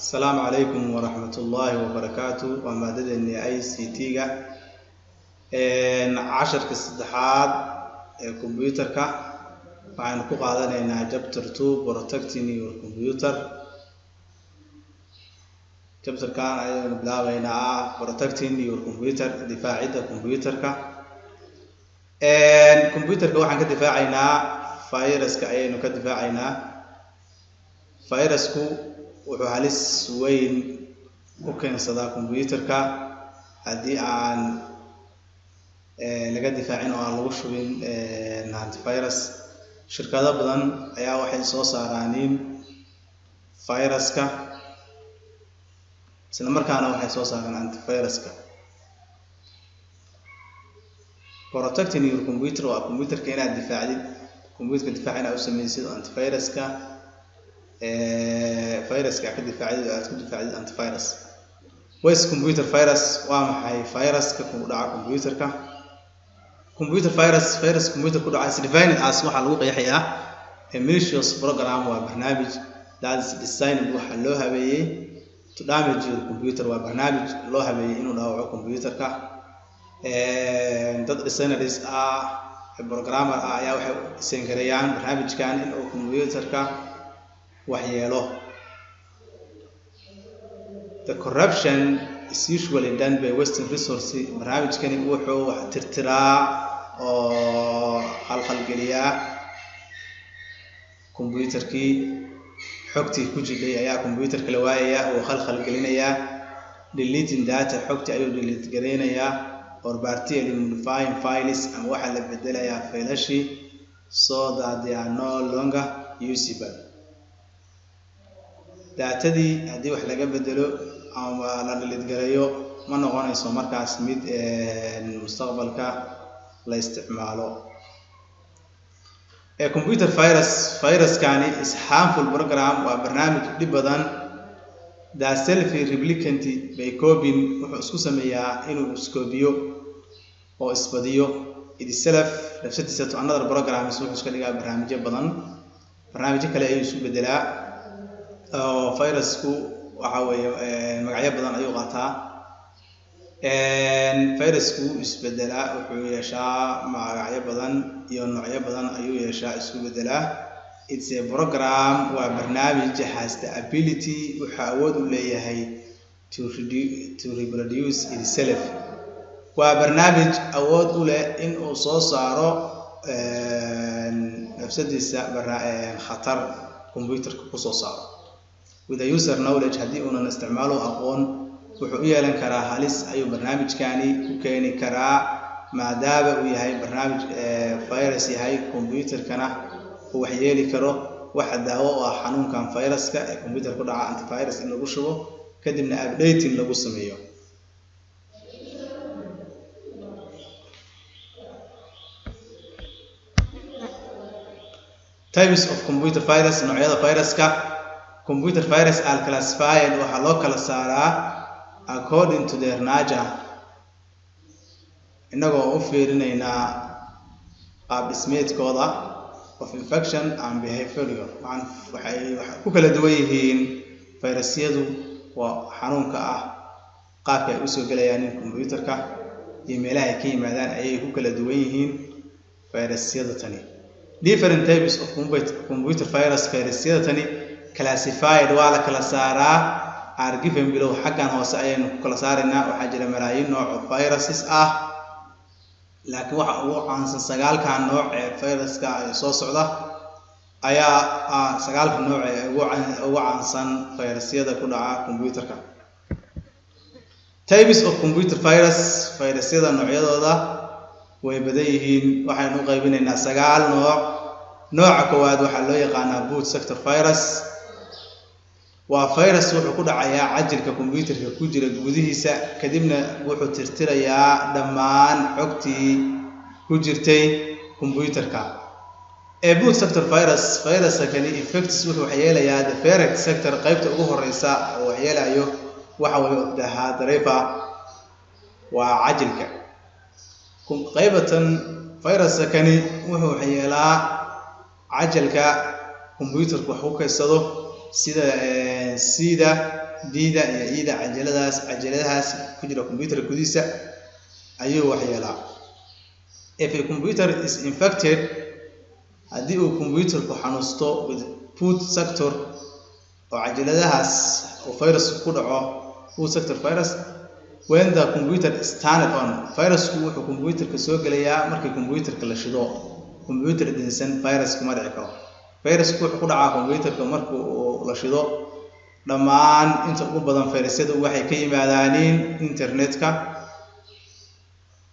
Asalaamu calaykum waraxmatullaahi wabarakaatu. Waa maadadeeni ICT-ga, casharka saddexaad ee computerka. Waxaynu ku qaadanaynaa chapter 2, protecting your computer. Chapterkan ayaynu bilaabeynaa, protecting your computer, difaacidda computerka. Computerka waxaan ka difaacaynaa viruska ayaynu ka difaacaynaa. Virusku wuxuu halis weyn u keensadaa computerka haddii aan laga difaacin oo aan lagu shubin antivirus. Shirkado badan ayaa waxay soo saaraaniin viruska, isla markaana waxay soo saaraan antiviruska. Protecting your computer waa computerka inaad difaacdid, computerka difaac inaad u sameysid oo antiviruska, viruska aad ka difaacdid oo aad ku difaacdid antivirus. What is computer virus? Waa maxay viruska ku dhaca computerka? Computer virus, virus computer ku dhaca, is defined as, waxaa lagu qeexayaa, a malicious program, waa barnaamij, that is designed, waxaa loo habeeyey, to damage your computer, waa barnaamij loo habeeyey inuu dhaawaco computerka. Dad designers ah, programmer ah, ayaa waxay design gareeyaan barnaamijkan in uu computerka waxyeelo. The corruption is usually done by wasting resource. Barnaamijkani wuxuu wax tirtiraa oo khalkhalgeliyaa computerkii. Xogtii ku jidhay ayaa computerka la waayayaa oo khalkhalgelinayaa. Deleting data, xogtii ayuu delete gareynayaa, or partially modifying files, ama waxaa la bedelayaa faylashii, so that they are no longer usable. Datadii haddii wax laga bedelo ama la delete gareeyo, ma noqonayso markaas mid mustaqbalka la isticmaalo. A computer virus, viruskani, is harmful program, waa barnaamij dhib badan, that self replicant by copying, wuxuu isku sameeyaa inuu iskoobiyo oo isbadiyo, itself, nafsadiisa, to another programs, wuxuu iska dhigaa barnaamijyo badan, barnaamijyo kale ayuu isu bedelaa. Oo virusku waxa weeye magacyo badan ayuu qaataa. Virusku wuu isbedelaa, wuxuu yeeshaa magacyo badan iyo noocyo badan ayuu yeeshaa, isku bedelaa. It's a program, waa barnaamij, has the ability, wuxuu awood u leeyahay, to reproduce itself, waa barnaamij awood u leh in uu soo saaro nafsadiisa, khatar computerka kusoo saaro. With a user knowledge, haddii uunan isticmaalo aqoon, wuxuu u yeelan karaa halis ayuu barnaamijkani ku keeni karaa, maadaama uu yahay barnaamij virus yahay, computerkana uu waxyeeli karo. Waxa daawo u ah xanuunkan viruska ee computer ku dhaca antivirus in lagu shubo, kadibna updating lagu sameeyo. Types of computer virus, noocyada viruska. Computer virus are classified, waxaa loo kala saaraa, according to their nature, innagoo u fiirinaynaa qaab dhismeedkooda, of infection and behavior. Waxay ku kala duwan yihiin fayrasyadu waa xanuunka ah, qaabka ay usoo gelayaan in computerka iyo meelaha ay ka yimaadaan ayay ku kala duwan yihiin fayrasyada tani. Different types of computer virus, fayrasyada tani, classified, waa la kala saaraa, are given below, xaggan hoose ayaynu ku kala saaraynaa. Waxaa jira malaayiin nooc oo viruses ah, laakiin waxa ugu caansan sagaalkan nooc ee viruska ee soo socda ayaa ah sagaalka nooc ee ugu caansan fayrasyada ku dhaca computerka. Types of computer virus, fayrasyada noocyadooda way badan yihiin. Waxaynu u qaybinaynaa sagaal nooc. Nooca koowaad waxaa loo yaqaanaa boot sector virus. Waa virus wuxuu ku dhacayaa cajilka computerka ku jira gudihiisa, kadibna wuxuu tirtirayaa dhammaan xogtii ku jirtay computerka. Ee boot sector virus, viruska kani, infects, wuxuu waxyeelayaa, the first sector, qaybta ugu horeysa oo waxyeelayo waxa weeye the hard drive, waa cajilka. Qaybatan viruska kani wuxuu waxyeelaa cajalka computerka wax ku kaydsado, sida C-da. D-da iyo E-da, cajaladaas, cajaladahaas ku jira computerka gudihiisa ayuu waxyeelaa. If a computer is infected, haddii uu computerku xanuusto, with boot sector, oo cajaladahaas uu virus ku dhaco, boot sector virus, when the computer is turned on, virusku wuxuu computerka soo gelayaa markii computerka la shido. Computer dinsan virus kuma dhici karo. Virusku wuxuu ku dhacaa computerka marka uu la shido. Dhammaan inta ugu badan fayrasyadu waxay ka yimaadaaniin internetka.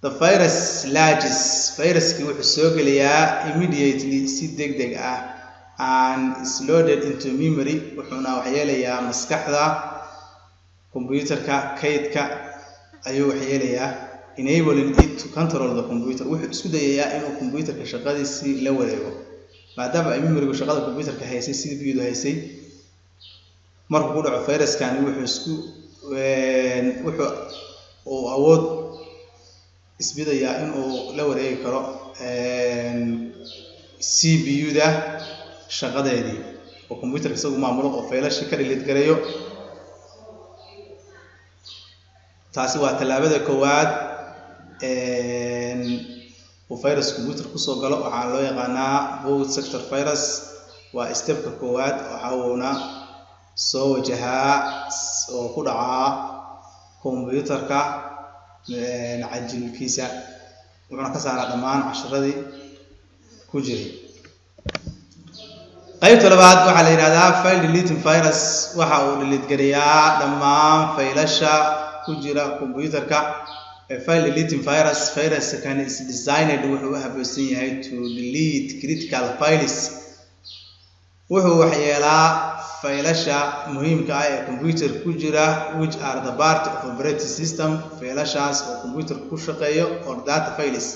The virus launches, viruskii wuxuu soo gelayaa, immediately, si deg deg ah, and is loaded into memory, wuxuuna waxyeelayaa maskaxda computerka, kaydka ayuu waxyeelayaa, enabling it to control the computer. Wuxuu isku dayayaa inuu computerka shaqadiisii la wareego, maadaama ay memorygu shaqada computerka haysay, CPU-du haysay. Markuu ku dhaco viruskani, wuxuu uu awood isbidayaa inuu la wareegi karo CPU-da shaqadeedii, oo computerka isagu maamulo oo faylashii ka delete gareeyo. Taasi waa tallaabada koowaad uu virus computer kusoo galo. Waxaa loo yaqaanaa boot sector virus. Waa stepka koowaad. Waxa uuna soo wajahaa oo ku dhacaa computerka cajilkiisa, wuxuuna ka saaraa dhammaan casharadii ku jiray. Qaybta labaad waxaa la yidhahdaa file deleting virus. Waxa uu delete gareeyaa dhammaan faylasha ku jira computerka. File deleting virus, viruskani is designed, wuxuu u habaysan yahay, to delete critical files. Wuxuu waxyeelaa faylasha muhiimka ah ee computer ku jira, which are the part of operating system, faylashaas oo computer ku shaqeeyo, or data files,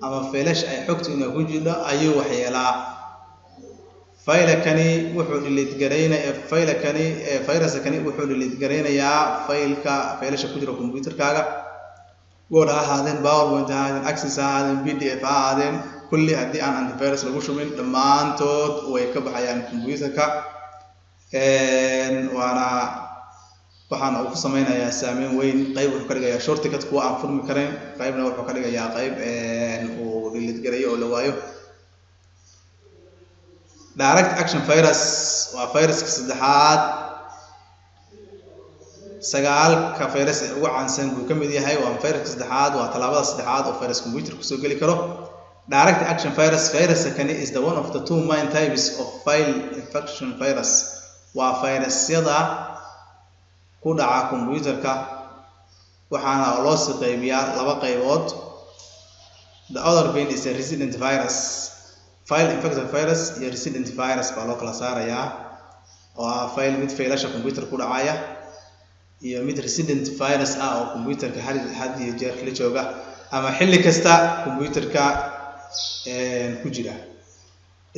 ama faylasha ay xogtu ina ku jirto ayuu waxyeelaa. Faylakani wuxuu delete garaynaya, faylakani, viruskani wuxuu delete garaynayaa faylka, faylasha ku jira computerkaaga. Word ha ahaadeen, PowerPoint ha ahaadeen, Access ha ahaadeen, PDF ha ahaadeen, kulli haddii aan antivirus lagu shubin, dhammaantood way ka baxayaan computerka. Waana waxaana uu ku sameynayaa saameyn weyn. Qayb wuxuu ka dhigayaa shortcut, kuwa aan furmi karin. Qaybna wuxuu ka dhigayaa qayb uu delete garayo oo la waayo. Direct action virus waa viruska saddexaad. Sagaalka virus ee ugu caansan buu ka mid yahay. Waa viruska saddexaad, waa tallaabada saddexaad oo virus computer kusoo geli karo. Direct action virus, viruskani is the one of the two main types of file infection virus. Waa virusyada ku dhaca computerka, waxaana loo sii qaybiyaa laba qaybood, the other being is a resident virus. File infected virus iyo resident virus baa loo kala saarayaa, oo ah file, mid faylasha computer ku dhacaya iyo mid resident virus ah oo computerka had iyo jeer la jooga ama xilli kasta computerka ku jira.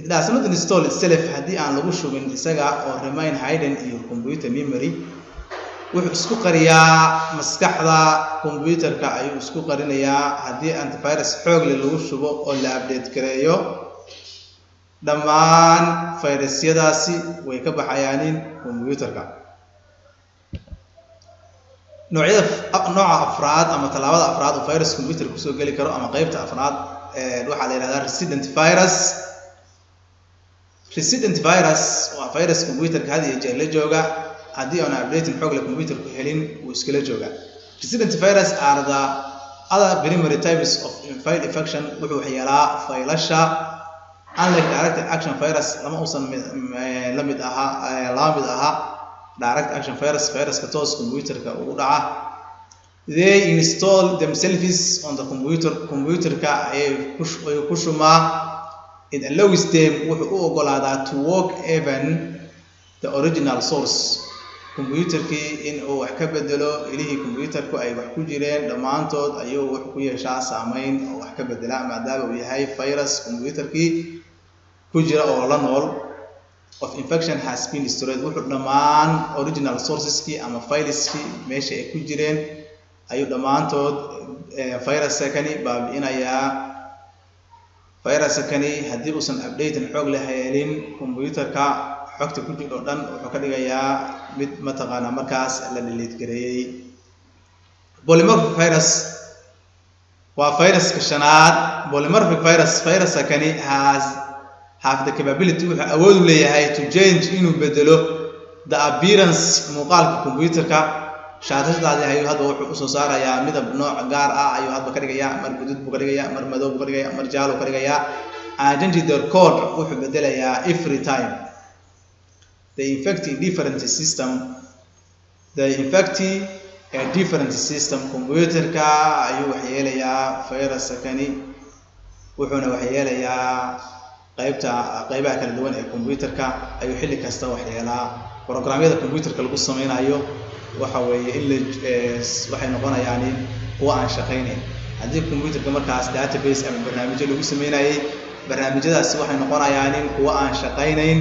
It does not install itself, haddii aan lagu shubin isaga, oo remain hidden in your computer memory. Wuxuu isku qariyaa maskaxda computerka ayuu isku qarinayaa. Haddii antivirus xoog leh lagu shubo oo la update gareeyo, dhammaan fayrasyadaasi way ka baxayaanin computerka. Noocyada, nooca afraad ama tallaabada afraad oo virus computer kusoo geli karo, ama qeybta afraad, waxaa la yidhahdaa resident virus. Resident virus waa virus computerka had iyo jeer la jooga. Haddii aan updating xoog leh computerku helin, wuu iskala joogaa. Resident virus are the other primary types of file infection. Wuxuu waxyeelaa faylasha. Unlike direct action virus, lama uusan la mid ahaa, lama mid ahaa direct action virus, viruska toos computerka ugu dhaca. They install themselves on the computer, computerka ayay ku shumaa. It allows them, wuxuu u ogolaadaa, to work even the original source, computerkii in uu wax ka bedelo. Ilihii computerku ay wax ku jireen dhammaantood ayuu wuxuu ku yeeshaa saameyn oo wax ka bedela, maadaama uu yahay virus computerkii ku jira oo la nool. Of infection has been destroyed, wuxuu dhammaan original sourceskii ama fileskii meesha ay ku jireen ayuu dhammaantood viruskani baabi'inayaa. Viruskani haddii uusan updating xoog leh helin computerka, Xogta ku jira oo dhan wuxuu ka dhigayaa mid mataqaanaa markaas la delete gareeyey. Polymorphic virus waa viruska shanaad. Polymorphic virus, viruska kani has have the capability, wuxuu awood u leeyahay, to change, inuu bedelo, the appearance, muuqaalka computerka. Shaashadaadii ayuu hadba wuxuu usoo saarayaa midab nooc gaar ah ayuu hadba ka dhigayaa. Mar guduud buu ka dhigayaa, mar madow buu ka dhigayaa, mar jaalo ka dhigayaa. And change their code, wuxuu bedelayaa every time. They infect a different system. They infect a different system. Computerka ayuu waxyeelayaa viruska kani, wuxuuna waxyeelayaa qaybta qaybaha kala duwan ee computerka ayuu xilli kasta waxyeelaa. Programyada computerka lagu sameynayo waxa weeye in la waxay noqonayaan kuwa aan shaqaynayn. Haddii computerka markaas database ama barnaamijyo lagu sameynayay, barnaamijyadaasi waxay noqonayaan kuwa aan shaqaynayn.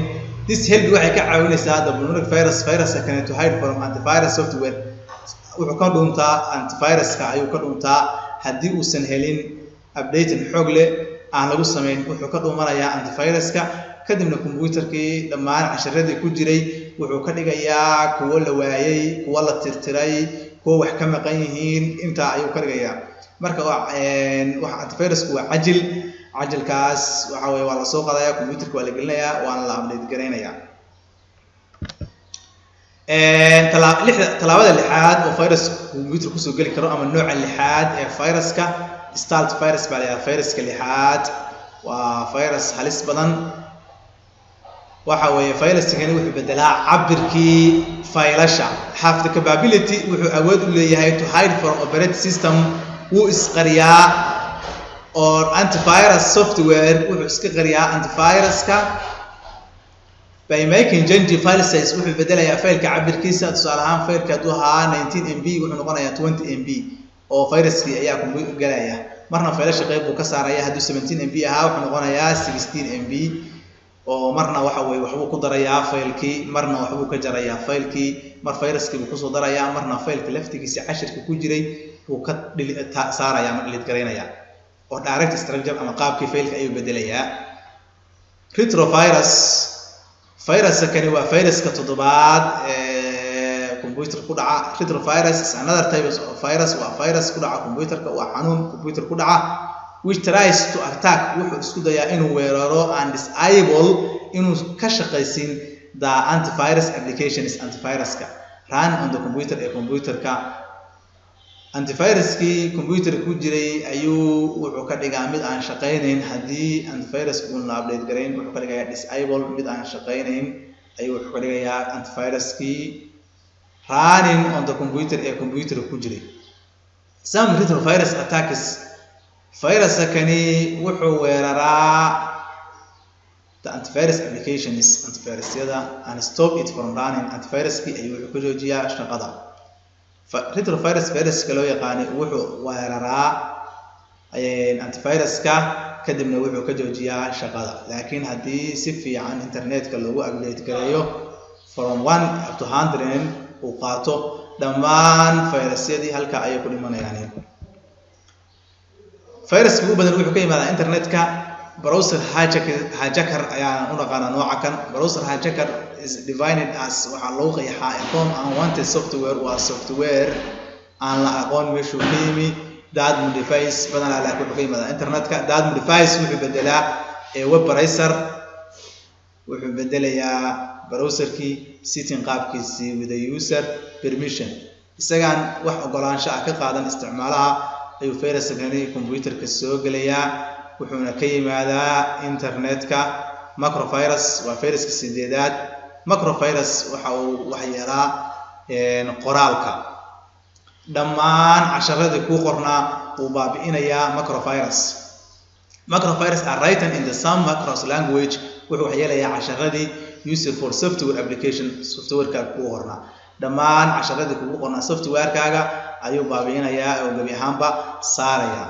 This help, waxay ka caawinaysaa, the polymorphic virus, viruska kane, to hide from antivirus software. Wuxuu ka dhuntaa antiviruska ayuu ka dhuntaa. Haddii uusan helin updating xoog leh aan lagu samayn, wuxuu ka dhumanayaa antiviruska. Kadibna computerkii dhammaan casharadii ku jiray wuxuu ka dhigayaa kuwo la waayey, kuwo la tirtiray, kuwo wax ka maqan yihiin, intaa ayuu ka dhigayaa. Marka wax antivirusku waa cajil. Cajilkaas waxa weye waa lasoo qadaya, computerka waa la gelinayaa, waana la update garaynayaa. Lixda, tallaabada lixaad oo virus computer kusoo geli karo ama nooca lixaad ee viruska, stealth virus baa la yidhaha. Viruska lixaad waa virus halis badan. Waxa weeye viruskani wuxuu bedelaa cabirkii faylasha. Have the capability, wuxuu awood u leeyahay, to hide from operating system, wuu isqariyaa, or antivirus software, wuxuu iska qariyaa antiviruska, by making change file size, wuxuu bedelayaa faylka cabirkiisa. Tusaale ahaan, faylka hadduu ahaa 19 MB, wuxuu noqonayaa 20 MB oo viruskii ayaa ku gelaya. Marna faylasha qayb buu ka saaraya. Hadduu 17 MB ahaa, wuxuu noqonayaa 16 MB. Oo marna waxa weye waxbuu ku darayaa faylkii, marna waxbuu ka jarayaa faylkii. Mar viruskii buu kusoo darayaa, marna faylka laftigiisa cashirka ku jiray buu ka saaraya ama delete garaynaya, oo direct structure ama qaabkii faylka ayuu bedelayaa. Retrovirus, viruska kani waa viruska toddobaad ee computer ku dhaca. Retrovirus is another type of virus, waa virus ku dhaca computerka, waa xanuun computer ku dhaca, which tries to attack, wuxuu isku dayaa inuu weeraro, and disable, inuu ka shaqaysiin, the antivirus applications, antiviruska run on the computer ee computerka. Antiviruskii computer ku jiray ayuu wuxuu ka dhigaa mid aan shaqaynayn. Haddii antivirus uun la update garayn, wuxuu ka dhigayaa disable, mid aan shaqaynayn ayuu wuxuu ka dhigayaa antiviruskii running on the computer ee computer ku jiray. Some retrovirus attacks, viruska kani wuxuu weeraraa the antivirus applications, antivirusyada, and stop it from running, antiviruskii ayuu wuxuu ka joojiyaa shaqada. Retrovirus viruska loo yaqaanay wuxuu weeraraa antiviruska, kadibna wuxuu ka joojiyaa shaqada. Laakiin haddii si fiican internetka loogu update gareeyo, from 1 up to 100 uu qaato, dhammaan virusyadii halka ayay ku dhimanayaan. Viruska ugu badan wuxuu ka yimaadaa internetka. Browser hijacker ayaan u naqaanaa nooca kan. Browser hijacker is defined as, waxaa lagu qeexaa, a form unwanted software, waa software aan la aqoon meeshuu ka yimi, that modifies, badanaa laakiin wuxuu ka yimaadaa internetka, that modifies, wuxuu bedelaa, ee web browser, wuxuu bedelayaa browserkii setting, qaabkiisii, with a user permission, isagaan wax ogolaansho ah ka qaadan isticmaalaha ayuu viruskani computerka soo gelayaa, wuxuuna ka yimaadaa internetka. Macrovirus waa viruska sideedaad. Macrovirus waxa uu waxyeelaa qoraalka. Dhammaan casharadii kuu qornaa wuu baabi'inayaa macrovirus. Macrovirus are written in the same macros language, wuxuu waxyeelayaa casharadii used for software application, softwarekaaga kugu qornaa. Dhammaan casharadii kugu qornaa softwarekaaga ayuu baabi'inayaa oo gebi ahaanba saarayaa.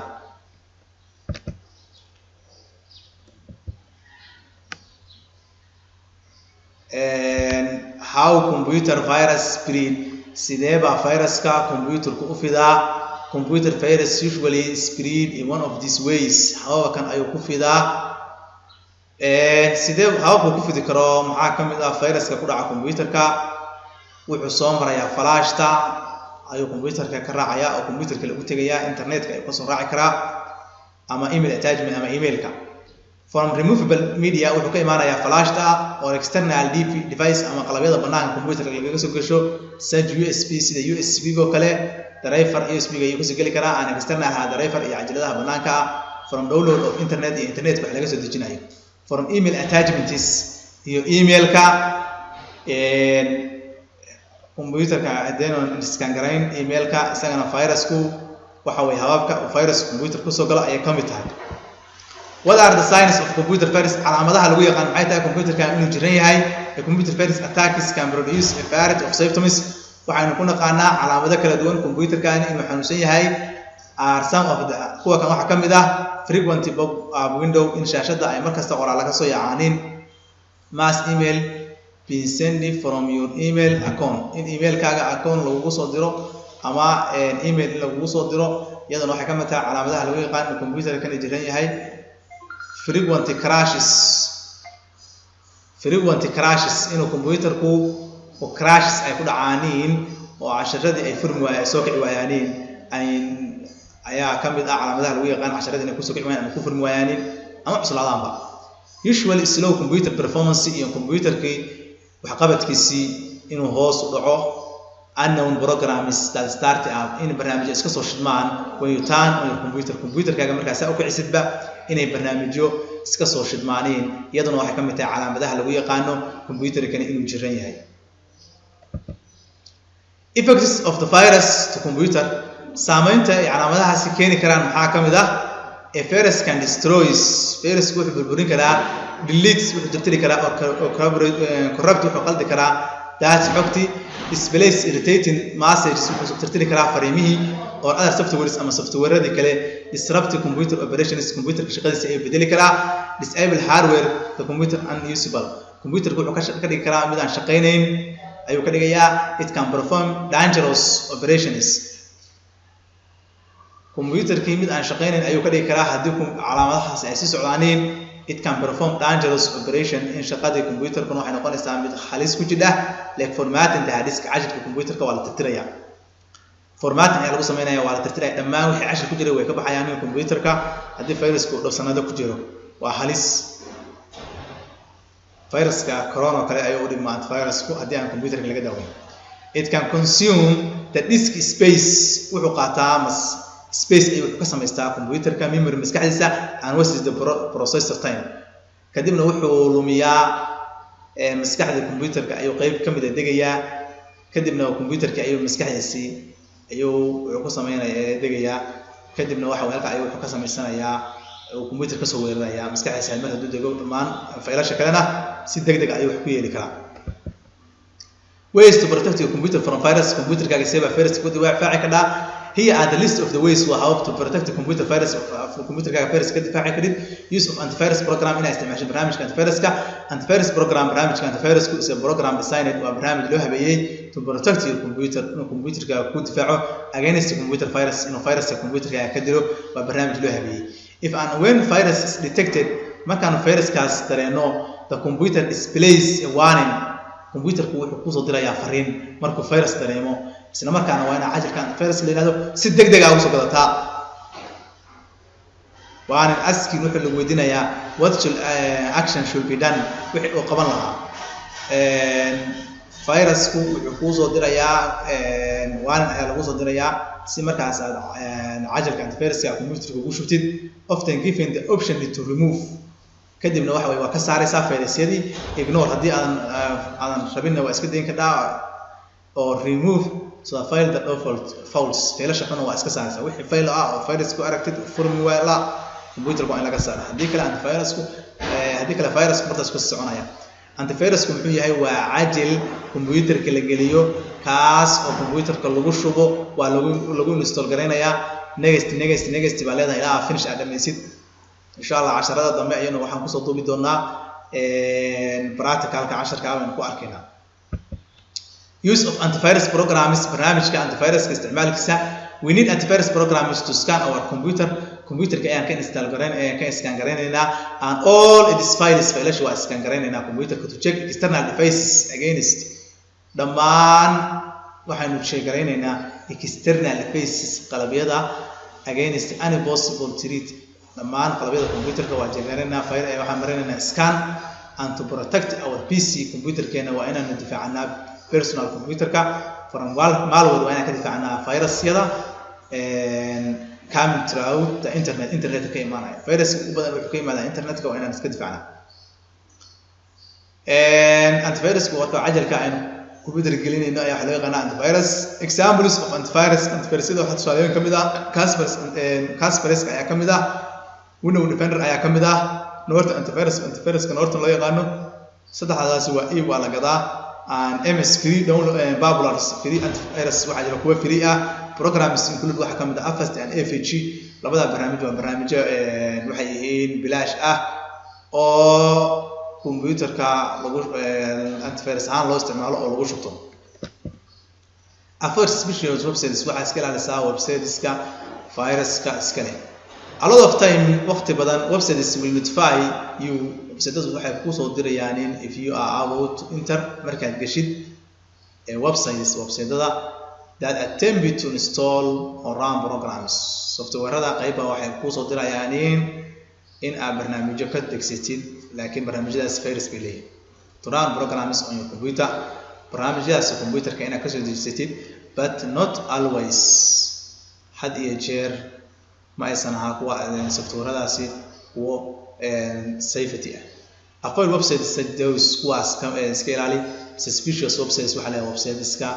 How computer virus spread? Sidee baa viruska computerku u fidaa? Computer virus usually spread in one of these ways, hababa kan ayuu ku fidaa. Sidee hababka ku fidi karo? Maxaa ka mid ah viruska ku dhaca computerka? Wuxuu soo marayaa flashta ayuu computerka ka raacaya oo computerka lagu tegayaa, internetka ayuu kasoo raaci karaa, ama email attachment ama emailka. From removable media, wuxuu ka imaanayaa flashta, or external DP device, ama qalabyada banaanka computerka lagaga soo gasho, such USB, sida USB oo kale, driver USB ga ayuu kasoo geli karaa, and external hard driver iyo cajaladaha banaanka ah. From download of internet, iyo internetka wax laga soo dejinayo. From email attachments, iyo emailka computerka haddaynan scan garayn emailka isagana. Virusku waxa weye hababka uu virus computer kusoo galo ayay ka mid tahay. What are the signs of computer virus? Calaamadaha lagu yaqaan maxay tahay computerkan inuu jiran yahay? A computer virus attacks can produce a variety of symptoms. Waxaynu ku naqaanaa calaamado kala duwan computerkani inuu xanuunsan yahay. Are some of the, kuwa kan waxaa ka mid ah: frequent pop up window, in shaashadda ay markasta qoraal ka soo yaacaanin; mass email being sent from your email account, in emailkaaga account lagugu soo diro ama email in lagugu soo diro, iyadana waxay ka mid tahay calaamadaha lagu yaqaan in computerkan jiran yahay. Frequent crashes, frequent crashes, inuu computerku oo crashes ay ku dhacaaniin oo casharadii ay furmi waay, ay soo kici waayaaniin, ayaa ka mid ah calaamadaha lagu yaqaan casharadii inay kusoo kici waayaan ama ku furmi waayaaniin ama cuslaadaanba. Usually slow computer performance, iyo computerkii waxqabadkiisii inuu hoos u dhaco. Unknown programs that start up, in barnaamijyo iska soo shidmaan. When you turn on your computer, computerkaaga markaa saa u kicisidba inay barnaamijyo iska soo shidmaaniin, iyaduna waxay ka mid tahay calaamadaha lagu yaqaano computerkani inuu jiran yahay. Effects of the virus to computer, saameynta ay calaamadahaasi keeni karaan maxaa ka mid ah? A virus can destroys, virusku wuxuu burburin karaa; deletes, wuxuu tirtiri karaa; oo corrupt, wuxuu qaldi karaa; data, xogti; displays irritating messages, wuxuu tirtiri karaa fariimihii; or other softwares, ama softwareadii kale; disrupt computer operations, computerka shaqadiisa ayuu bedeli karaa; disable hardware, the computer unusable, computerka wuxuu ka dhigi karaa mid aan shaqaynayn ayuu ka dhigayaa. It can perform dangerous operations, computerkii mid aan shaqaynayn ayuu ka dhigi karaa haddii calaamadahaas ay sii socdaaniin. It can perform dangerous operation, in shaqadii computerkuna waxay noqonaysaa mid halis ku jidha, like formatting the hard disk, cashirka computerka waa la tirtiraya, formatting ayaa lagu sameynaya, waa la tirtiraya dhammaan wixii cashir ku jiray way ka baxayaan in computerka haddii virusku uu sanado ku jiro. Waa halis. Viruska corona oo kale ayuu u dhigmaa antivirusku haddii aan computerka laga daaweyn. It can consume the disk space, wuxuu qaataa mas space ayuu wuxuu ka samaystaa computerka memory, maskaxdiisa, and wastes the processor time, kadibna wuxuu lumiyaa maskaxda computerka ayuu qeyb ka mid a degayaa, kadibna computerka ayuu maskaxdiisii ayuu wuxuu ku sameynaya degayaa, kadibna waxa halka ayuu wuxuu ka samaysanayaa uu computer kasoo weerarayaa maskaxdiisa. Mar hadduu dego, dhammaan faylasha kalena si deg deg ayuu wax ku yeeli karaa. Ways to protect your computer from virus, computerkaaga see baa virus ku difaaci kadhaa? Here are the list of the ways, waa how to protect the computer virus, computerkaaga virus ka difaaci karid. Use of antivirus program, inaad isticmaasho barnaamijka antiviruska. Antivirus program, barnaamijka antivirusku, is a program designed, waa barnaamij loo habeeyey, to protect your computer, inuu computerkaaga ku difaaco, against computer virus, inuu viruska computerkaaga ka dilo waa barnaamij loo habeeyey. If and when virus is detected, markaanu viruskaas dareeno, the computer displays a warning, computerku wuxuu kusoo dirayaa fariin markuu virus dareemo. Isla markaana waa inaa cashirka antivirus la yihahdo si deg deg ah usoo gadataa. Warning asking, wuxuu lagu weydiinayaa, what should action should be done, wixii uu qaban lahaa. Virusku wuxuu kuusoo dirayaa warning ayaa lagu soo dirayaa si markaas aad cajalka antiviruska computerka ugu shubtid. Often given the option to remove, kadibna waxa weye waa ka saaraysaa fayrasyadii. Ignore, haddii aadan rabinna waa iska dayn kadhaa, oo remove so the file, the default files, faylasha xuna waa iska saaraysaa. Wixii fayl ah oo virus ku aragtid furmi waa computerka waa in laga saara, haddii kale antivirusku, haddii kale virusku martaas ku soconaya. Antivirusku muxuu yahay? Waa cajil computerka la geliyo, kaas oo computerka lagu shubo, waa lagu install garaynayaa. Next, next, next baa leedahay ilaa finish aad dhamaysid. Insha Allah casharada dambe ayana waxaan kusoo duubi doonaa practicalka casharka baynu ku arkaynaa. Use of antivirus programs, barnaamijka antiviruska isticmaalkiisa. We need antivirus programs to scan our computer. Computerka ayaan ka install garayn, ka scan garaynaynaa, and all its files, failasha waa scan garaynaynaa computerka, to check external devices against, dhammaan waxaynu check garaynaynaa external devices, qalabyada, against any possible threat. Dhammaan qalabyada computerka waa check garaynaynaa, file waxaan marinaynaa scan, and to protect our PC, computerkeena waa inaanu difaacanaa, personal computerka, from malware, waa inaan ka difaacanaa virusyada coming throughout the internet, internetka ka imaanaya. Viruska ugu badan wuxuu ka imaadaa internetka, waa inaan iska difaacnaa. Antivirusku warka cajalka aynu computer gelinayno ayaa waxaa loo yaqaanaa antivirus. Examples of antivirus, antivirusyada waxaa tusaalooyin kamid ah Kaspersky ayaa kamid ah, Windows Defender ayaa kamid ah, Norton antivirus, antiviruska Norton loo yaqaano. Saddexdaasi waa e waa la gadaa, and MS free download, popular free antivirus. Waxaa jira kuwa free ah. Programs include, waxaa kamid ah Avast and AVG. Labada barnaamij waa barnaamijyo waxay yihiin bilaash ah oo computerka lagu antivirus ahaan loo isticmaalo oo lagu shubto. Avoid suspicious websites, waxaa iska ilaalisaa websiteska viruska iska leh. A lot of time, waqti badan, websites will notify you, websiteadu waxay kusoo dirayaan, in if you are about to enter, markaad geshid websites, websiteada that attempt to install or run programs, softwareada qayba waxay kusoo dirayaan in aad barnaamijyo ka degsatid, laakiin barnaamijyadaas virus bay leeyihin. To run programs on your computer, barnaamijyadaas computerka inaad kasoo dejisatid. But not always, had iyo jeer ma aysan ahaa kuwa softwaradaasi kuwo safety ah. Avoid websites such those, kuwaas iska ilaali. Suspicious websites waxaa leeyahay websiteska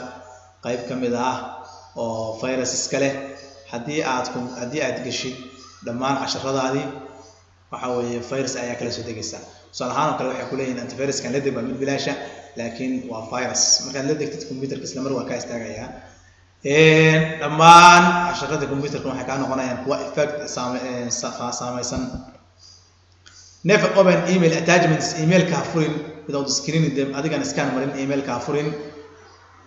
qayb ka mid ah oo virus iska leh. Haddii aad geshid dhammaan casharadaadii, waxa weeye virus ayaa kala soo degaysa. Tusaale ahaan oo kale, waxay kuleeyihin antiviruskan la deg, waa mid bilaasha, laakiin waa virus. Markaad la degtid, computerka isla mar waa kaa istaagayaa. Dhammaan casharada computerka waxay kaa noqonayaan kuwa effect saamaysan. Never open email attachments, emailka ha furin, without screening them, adigan scan marin. Emailka ha furin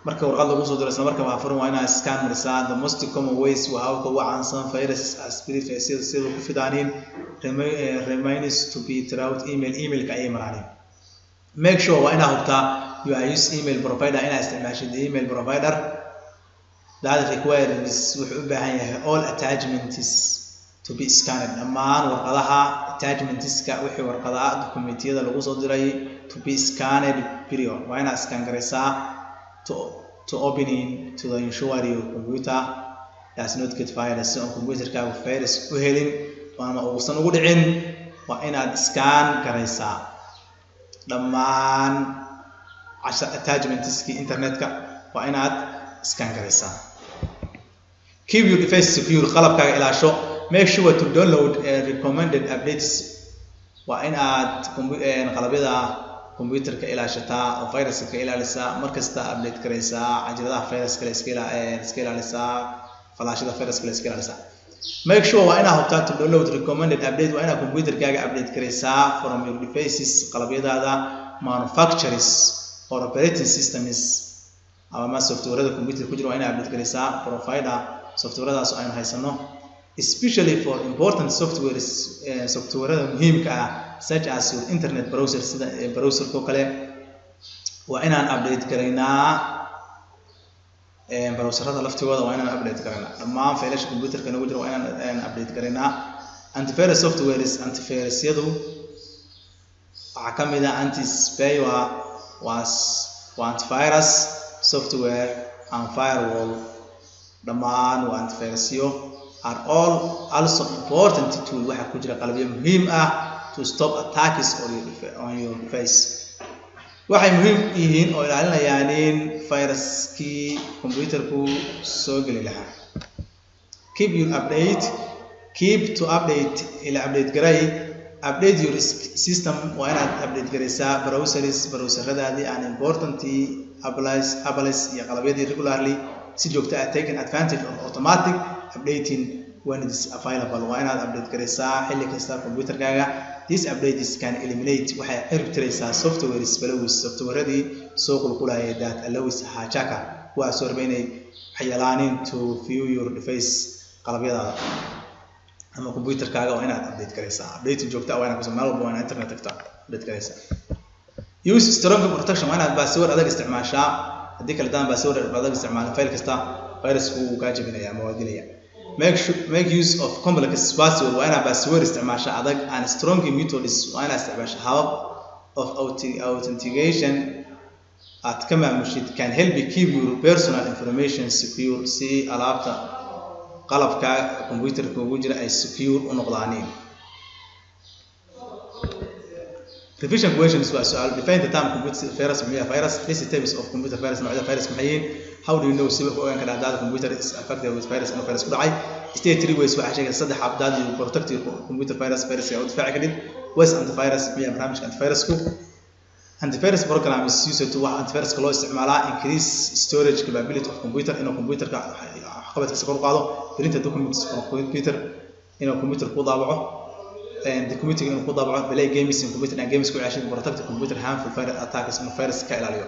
marka warqad lagu soo diro, isla markaba ha furin, waa inaad scan marisaa. The most common ways, waa hababka ugu caansan, viruses are spread, sida ku fidaaniin, remains to be throughout email, emailka ayay maraaniin. Make sure, waa inaad hubtaa, you are use email provider, inaad isticmaashid email provider that requires, wuxuu u baahan yahay, all attachments to be scanned, dhammaan warqadaha attachmentska, wixii warqadaha documentiyada lagu soo diray, to be scanned prior, waa inaad scan garaysaa, to opening, to the ensure your computer does not get virus, si aan computerkaagu virus u helin ama uusan ugu dhicin, waa inaad scan garaysaa dhammaan attachmentskii internetka, waa inaad scan garaysaa. Keep your device secure, qalabkaaga ilaasho. Make sure to download recommended updates, waa in aad qalabyada computerka ilaashataa oo viruska ka ilaalisaa, markasta update garaysaa, cajaladaha viruska la iska ilaalisaa, falaashada viruska la iska ilaalisaa. Make sure, waa inaad hubtaa, to download recommended update, waa inaad computerkaaga update garaysaa, from your devices, qalabyadaada, manufacturers or operating systems, ama softwareda computer ku jira waa inaad update garaysaa, provider, softwaradaas aynu haysano, especially for important softwares, softwareda muhiimka ah, such as your internet browser, sida browserka oo kale, waa inaan update garaynaa. Browserada laftigooda waa inaan update garaynaa. Dhammaan faylasha computerka nagu jira waa inaan update garaynaa. Antivirus softwares, antivirusyadu waxaa ka mid ah anti-spyware, waa antivirus software, and firewall, dhammaan waa antivirusyo, are all also important tool, waxaa ku jira qalabyo muhiim ah, to stop attacks on your device. Waxay muhiim yihiin oo ilaalinayaan in viruskii computerku soo geli lahaa. Keep your update, keep to update, ila update garay, update your system, waa inaad update garaysaa browsers, browseradaadii, and important applies iyo qalabyadii, regularly, si joogto ah, taking advantage of automatic updating when it is available. Waa inaad update garaysaa xilli kasta computerkaaga. These updates can eliminate, waxay cirib tiraysaa, softwares flows, softwareadii soo qulqulayay, that allows hacker, kuwaasoo raba inay waxyeelaanin, to view your device, qalabyadaada. Ama computerkaaga waa inaad update garaysaa, updating joogta ah waa inaad meel walba, waa inaad internet tagtaa, update garaysaa. Use strong protection, waa inaad password adag isticmaashaa. Haddii kale daan password adag isticmaalin, file kasta virusku wuu kaa jebinaya ama waa dilaya. Make use of complex password, waa inaad password isticmaashaa adag, and strong methods, waa inaad isticmaashaa habab of authentication aad ka maamushid, can help you keep your personal information secure, si alaabta qalabka computerka ugu jira ay secure u noqdaaniin. Revision questions waa su'aal. Define the term computer virus. Muxuu yahay virus? List the types of computer virus. Noocyada virus maxay yihiin? How do you know, sida ku ogaan karaa, that computer is affected with virus, inuu virus ku dhacay? State three ways, waxaa sheegay saddex hab, that you protect your computer virus, virus u difaaci kadib. What's antivirus? Muxuu yahay barnaamijka antivirusku? Antivirus program is used to, waxa antiviruska loo isticmaalaa, increase storage capability of computer, inuu computerka waxqabadkiisa kor u qaado, print documents from computer, inuu computer ku daabaco documenting, inuu ku daabaco, play games in computer and games ku ceshin, protect computer harmful virus attacks, inuu virus ka ilaaliyo.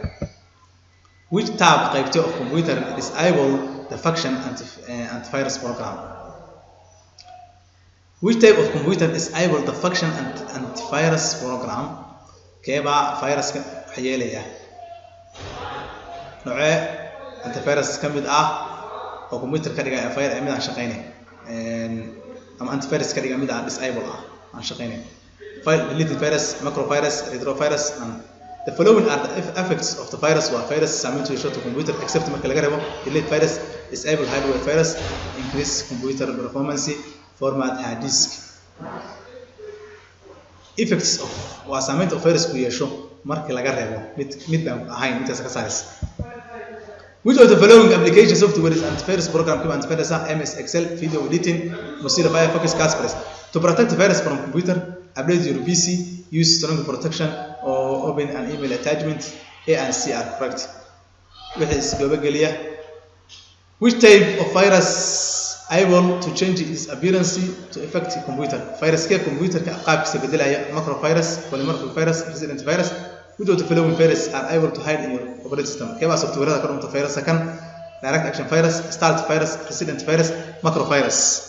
Which tab, qaybta of computer, disable the function antivirus program? Which type of computer disable the function antivirus program? Keebaa viruska waxyeelaya? Noocee antivirus ka mid ah oo computer ka dhigaya virus mid aan shaqaynayn, ama antivirus ka dhiga mid aan disable ah, aan shaqaynayn? File deleting virus, macrovirus, retrovirus. And the following are the effects of the virus, waa virus saameyntu yeesho to computer, except marka laga reebo: delete virus, disable hardware virus, increase computer performance, format hard disk. Effects of, waa saameynta uu virusku yeesho marka laga reebo mid baan ahayn, intaas ka saaraysa. Which of the following application software is antivirus program? Kiba antivirus ah: MS Excel, video editing, Mozilla Firefox, Kaspersky. To protect virus from computer, update your PC, use strong protection, or open an email attachment. A and C are correct. Wixii isgabageliya. Which type of virus able to change its appearance to affect computer? Viruskee computerka qaabkiisa bedelaya? Macrovirus, polymorphic virus, resident virus. Which of the following virus are able to hide in your operating system? Keebaa softwareada ka dhunta viruska kan? Direct action virus, stealth virus, resident virus, macrovirus.